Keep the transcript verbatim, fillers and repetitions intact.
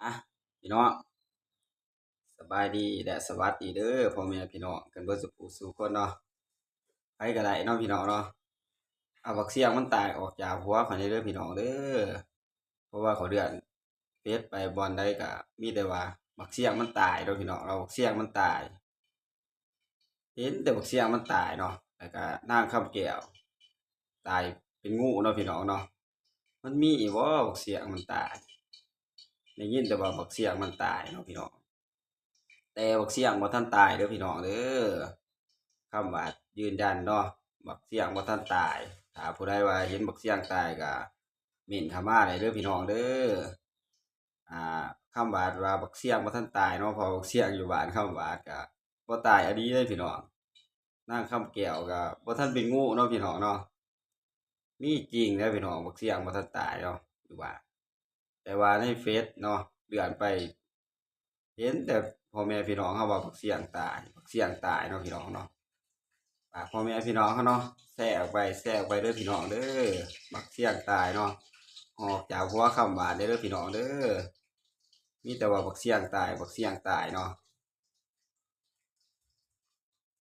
อ่ะ พี่น้อง สบายดีและสวัสดีเด้อพ่อแม่พี่น้องกันเบิดสู่ผู้สู่คนเนาะ ไผก็ได้เนาะพี่น้องเนาะ เอาบักเสี้ยงมันตายออกจากหัวข้อยแหน่เด้อพี่น้องเด้อ เพราะว่าข้อยเลื่อนเฟซไปบ่อนใดก็มีแต่ว่าบักเสี้ยงมันตายเนาะพี่น้องเนาะ บักเสี้ยงมันตาย เห็นแต่บักเสี้ยงมันตายเนาะ แล้วก็นางคำแก้ว ตายเป็นงูเนาะพี่น้องเนาะ มันมีบ่บักเสี้ยงมันตาย ได้ยินแต่ว่าบักเสี้ยงมันตายเนาะพี่น้อง แต่บักเสี้ยงบ่ทันตายเด้อพี่น้องเด้อ คำหวาดยืนยันเนาะ บักเสี้ยงบ่ทันตาย ถ้าผู้ใดว่าเห็นบักเสี้ยงตายก็เม้นเข้ามาได้เด้อพี่น้องเด้อ อ่า คำหวาดว่าบักเสี้ยงบ่ทันตายเนาะ เพราะบักเสี้ยงอยู่บ้านคำหวาดก็บ่ตายอีหลีเด้อพี่น้อง นางคำแก้วก็บ่ทันเป็นงูเนาะพี่น้องเนาะ มีจริงเด้อพี่น้อง บักเสี้ยงบ่ทันตายเนาะ อยู่บ้าน แต่ว่าในเฟซเนาะ เลื่อนไป เห็นแต่พ่อแม่พี่น้องเฮาว่าบักเสี้ยงตาย บักเสี้ยงตายเนาะพี่น้องเนาะ ฝากพ่อแม่พี่น้องเฮาเนาะ แชร์ออกไป แชร์ออกไปเด้อพี่น้องเด้อ บักเสี้ยงตายเนาะ ออกจากหัวคำหวาดเด้อพี่น้องเด้อ มีแต่ว่าบักเสี้ยงตาย บักเสี้ยงตายเนาะ